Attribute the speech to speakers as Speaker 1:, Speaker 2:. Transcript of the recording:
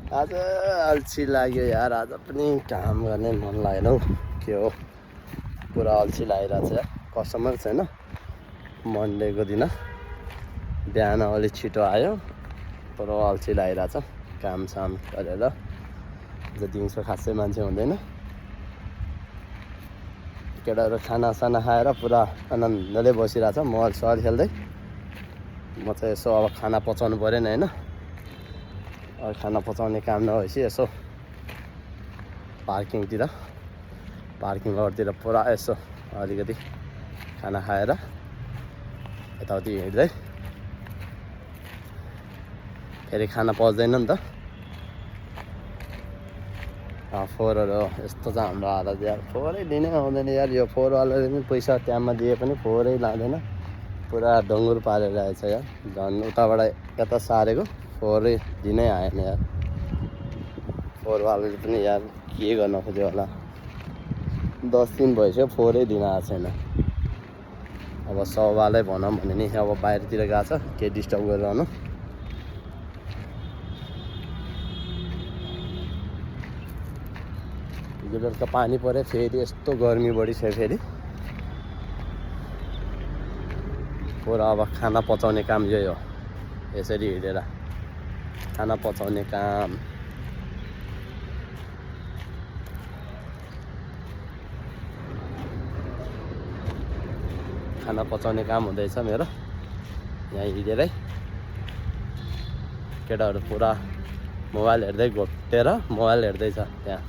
Speaker 1: आज अल्छी लाग्यो यार, आज पनि काम गर्ने मन लागेन हौ। के हो पुरा अल्छी लागिरहेको छ यार, कस्टमर छैन। मन्डेको दिन बिहान अलिक छिटो आयो, पुरा अल्छी लागिरहेछ कामसाम गरेर। आज दिउँसो खासै मान्छे हुँदैन, केटाहरू खानासाना खाएर पुरा आनन्दले बसिरहेछ, मोबाइल सोबाइल खेल्दै। म चाहिँ यसो अब खाना पचाउनु पऱ्यो नि होइन। अब खाना पचाउने काम नभएपछि यसो पार्किङ लटतिर पुरा यसो अलिकति खाना खाएर यताउति हिँड्दै। फेरि खाना पच्दैन नि त। फोहोरहरू यस्तो छ हाम्रो हालत यार, फोहोरै लिनै आउँदैन यार। यो फोहोरवालाले पनि पैसा टाइममा दिए पनि फोहोरै लाँदैन, पुरा डङ्गुर पारेर आएछ यार। झन् उताबाट यता सारेको फोहोरै दिनै आएन यार। फोहोरवालाले पनि यार के गर्न खोज्यो होला, 10 दिन भइसक्यो फोहोरै दिन आएको छैन। अब सौवालाई भनौँ भने नि अब बाहिरतिर गएको छ, के डिस्टर्ब गरिरहनु। हिजो बेलुका पानी पऱ्यो, फेरि यस्तो गर्मी बढिसक्यो फेरि। पुरा अब खाना पचाउने काम यही हो, यसरी हिँडेर खाना पचाउने काम। खाना पचाउने काम हुँदैछ मेरो यहाँ हिँडेरै। केटाहरू पुरा मोबाइल हेर्दै घोप्टेर मोबाइल हेर्दैछ त्यहाँ।